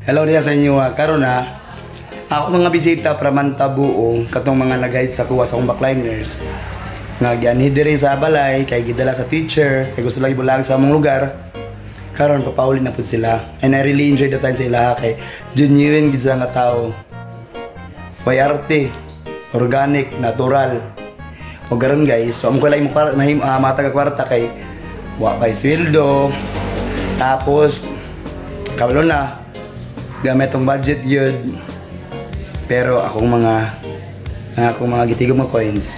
Hello diya sa inyo ha. Karon na ako mga bisita para mantabuong katong mga nag-guide sa kuha sa akong backliners. Nga gianhi diri sa balay kay gidala sa teacher kay gusto lagi bulag sa among lugar. Karon papauli na pud sila. And I really enjoy the time sa ilaha kay genuine gid sila nga tao. Way arte, organic, natural. O garon guys, so amo ko lang mo mahim mataga kwarta kay wa pay sweldo. Tapos kabalo na gamit tong budget yun. Pero akong mga gitigom nga coins,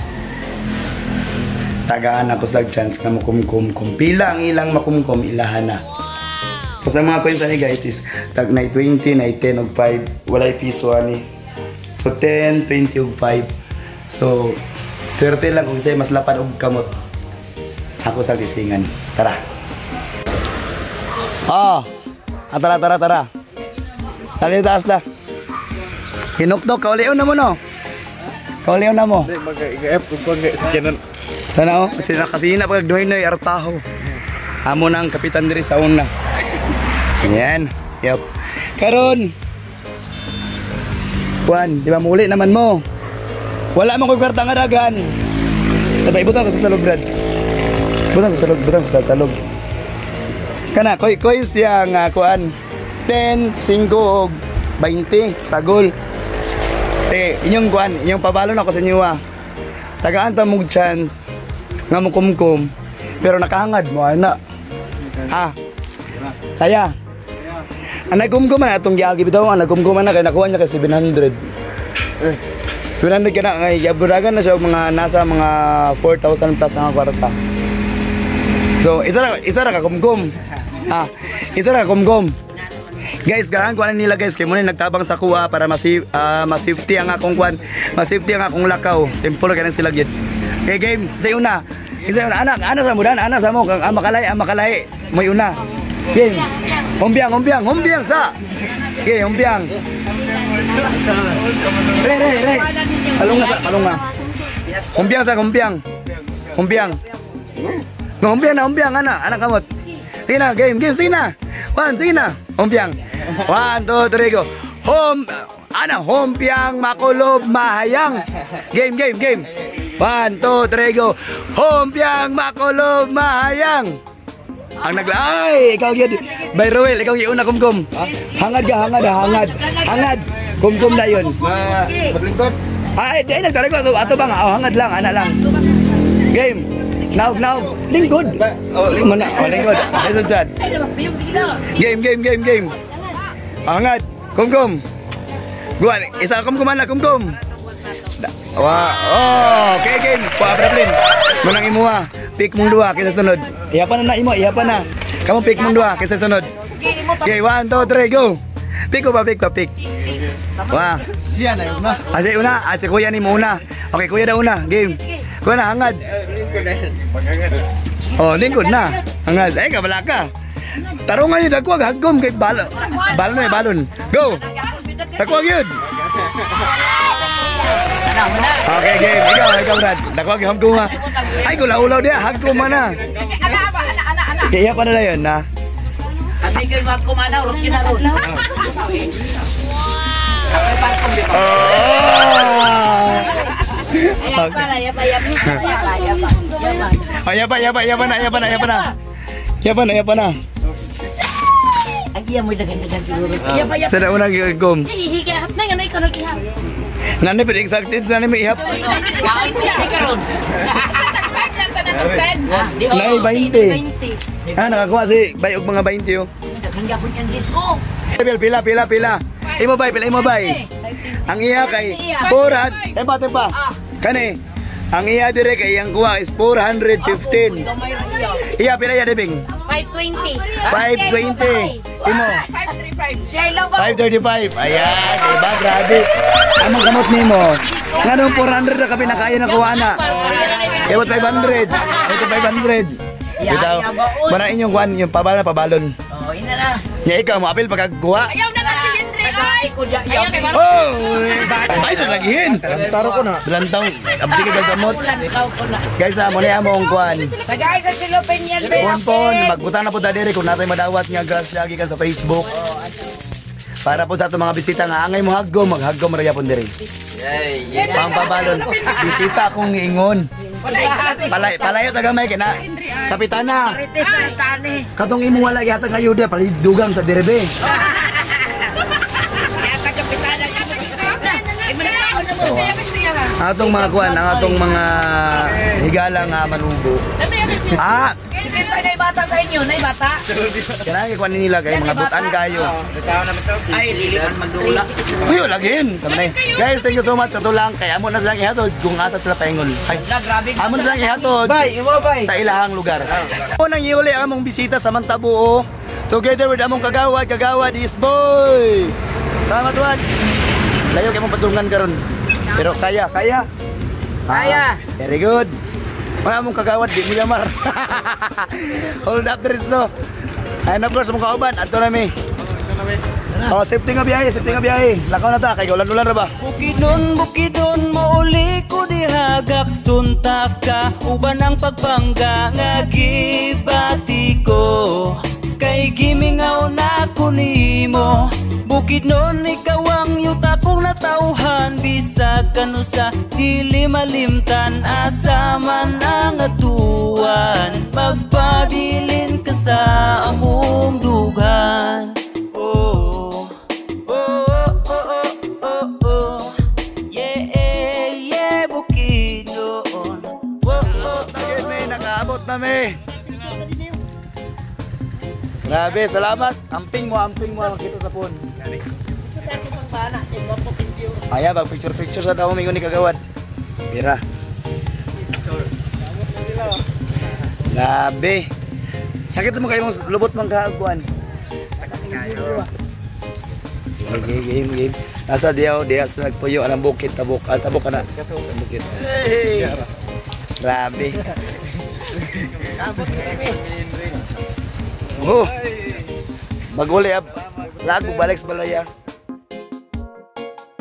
tagaan ako sa chance nga makumkum. Kung pila ang ilang makumkum, ilahan na. Kasi ang mga coins ani guys is tag na 20, na 10 og 5, walay piso ani. So 10, 20 og 5. So swerte lang kung say mas lapad og kamot. Ako sa tisingan. Tara. Ah, tara tara tara. Tali taas na. Hinukdok, kaulion na mo no. Kaulion na mo. Hindi, mag-i-F kung kung sakyanan. Sana oh, kasi nakasina pag duhay na artaho. Amo na ang kapitan diri sa una. Yan. Yup. Karon. Juan, di ba muli naman mo? Wala mo kog kwarta nga dagan. Diba, ibutang sa salog, Brad. Butang sa salog, butang sa salog. Kana, koy koy siya nga kuan. 10, 5 og 20 sagol. Eh, inyong kuan, inyong pabalon ako sa inyo ah. Tagaan ta mong chance nga mo kumkum pero nakahangad mo ana. Ha? Kaya. Ang nagkumkum na atong giagi bitaw, ang nagkumkum na kay nakuha niya kay 700. Eh, 700 ka na kay gaburagan na siya og mga nasa mga 4,000 plus na kwarta. So, isa ra ka kumkum. Ha? Isa ra ka kumkum. Guys, gahan kuan nila guys kay mo ni nagtabang sa kuha para mas safety ang akong kuan, mas safety ang akong lakaw. Simple ka sila gyud. Okay, game. Sa una. Isa una anak, anak sa mo dan, anak sa mo kang ang makalay, ang makalay. May una. Game. Humbyang, humbyang, humbyang sa. Okay, humbyang. Re, re, re. Kalunga sa, kalunga. Humbyang sa, humbyang. Humbyang. No, humbyang na, humbyang, ana, anak kamot. Sige na, game, game, sige na. One, sige na. Humbyang. One, two, three, go. Home, ana, humbyang, makulob, mahayang. Game, game, game. One, two, three, go. Humbyang, makulob, mahayang. Ang nagla ay, ikaw yun. By Ruel, ikaw yung una kumkum. Hangad ka, hangad, hangad. Hangad. Kumkum na yun. Ma, maglingkod. Ay, di ay nagtalago ato, ato ba nga? Oh, hangad lang, ana lang. Game. Naog, naog. Lingkod. Oh, lingkod. Mana, oh, lingkod. Lesson sad. Game, game, game, game. Hangad. Kumkum. Guan, isa kumkum ana, kumkum. Wa, oh, okay game. Kuha problem. Manang imuha. Pick mong duha kaysa sunod. Iya pa na na imo, iya pa na. Kamo pick mong duha kaysa sunod. Okay, one, two, three, go. Pick ko ba, pick pa, pick. Wah. Siya na yun na. Ase una, ase kuya ni mo una. Okay, kuya daw una. Game. Kuya na hangad. Maghangad. Oh, lingkod na. Hangad. Ay, kabala ka. Tarong ngayon, dagwag, hagkom kay balon. Balon eh, balon. Go. Dagwag yun. Okay, game. Ikaw, ikaw, Brad. Dagwag, hagkom ha. Ay, gulaw-ulaw diya. Hagkom na. Iya pa na yun, na. Ate kayo magkumana, urot yun na ron. Oh! Yapa, yapa, yapa, yapa, yapa, yapa. Oh, yapa, yapa, yapa na, yapa na, yapa na. Yapa na, yapa na. Ang iya mo'y dagan-dagan siguro. Yapa, yapa. Sa na unang gagawin. Sige, higahap na, ano ikaw nag-ihap? Nani, pero exacted, nani may ihap. Kaon siya, di karon. Di Nay, 20. Ah, nakakuha si bay og mga 20 oh. Dagan gapon yan dis oh. Pila, pila, pila, pila. Imo bay, pila imo bay. Ang iya kay 400. Tempa, tempa. Kani. Ang iya dire kay iyang kuha is 415. Gamay ra iya. Iya pila iya debing? 520. 520. Imo Siya ba? 535. Ayan, diba? Grabe. Among kamot nimo. Nganong 400 na kami nakaya na kuha na. Ibot 500. Ito 500. Bitaw. Para inyong kuan, yung pabala pabalon. Oh, ina na. Nya ikaw mo apil pagkakuha. Ayaw na na si Henry, ay! Ko diya iya. Oh, ay sa lagihin. Taro ko na. Bilantaw, abdi ka gagamot. Ikaw ko na. Guys, na mo na among kuan. Tagay sa silupin yan, be. Pon pon, magbutang na po ta diri kung natay madawat nga grass lagi ka sa Facebook. Para po sa atong mga bisita nga angay mo haggom, maghaggom ra yapon diri. Pampabalon. Bisita akong niingon. Palay, palayo ta gamay kay na. Kapitana. Katong imong wala gihatag ayuda palidugang sa direbe. Atong mga kuan, ang atong mga higala nga manubo. Ah, Sige, na bata sa inyo, na bata. Kailangan kuan nila kay mga butan kayo. Ay, dili man magdula. Uy, lagin. Tama na yun. Guys, thank you so much. Ato lang kay amo na silang ihatod kung asa sila paingon. Ay, amo na silang ihatod. Bay, imo bay. Sa ilahang lugar. Unang iuli among bisita sa Mantabuo. Together with among kagawad, kagawad is boy. Salamat Wad. Layo kay mong padungan karon. Pero kaya, kaya. Kaya. Ah, very good. Wala mong kagawad, di mo yamar. Hold up diretso. And of course, mong kauban, ato na mi. Oh, safety nga biyahe, safety nga biyahe. Lakaw na ta, kay ulan-ulan ra ba? Bukidnon, bukidnon, mauli ko dihagak sunta ka uban ang pagpangga nga gibati ko kay gimingaw na ko nimo. Bukidnon, ikaw ang yuta kong natauhan bisag kanusa dili malimtan asa man ang atuan magpabilin ka sa among dughan. Oh, oh, oh, oh, oh, oh. Yeah, yeah, Bukidnon. Oh. Ayun, may nakaabot na may. Grabe, salamat. Amping mo makita sa phone. Aya, bag picture picture sa damo mingon ni kagawad. Pira. Grabe. Sakit mo kayo mong lubot mang kaaguan. Game, game, game. Nasa diyaw, diya sa nagpuyo, anang bukid, tabok, ah, tabok ka na. Sa bukid. Grabe. Oh. Maguli ab. Lago balik sa balaya.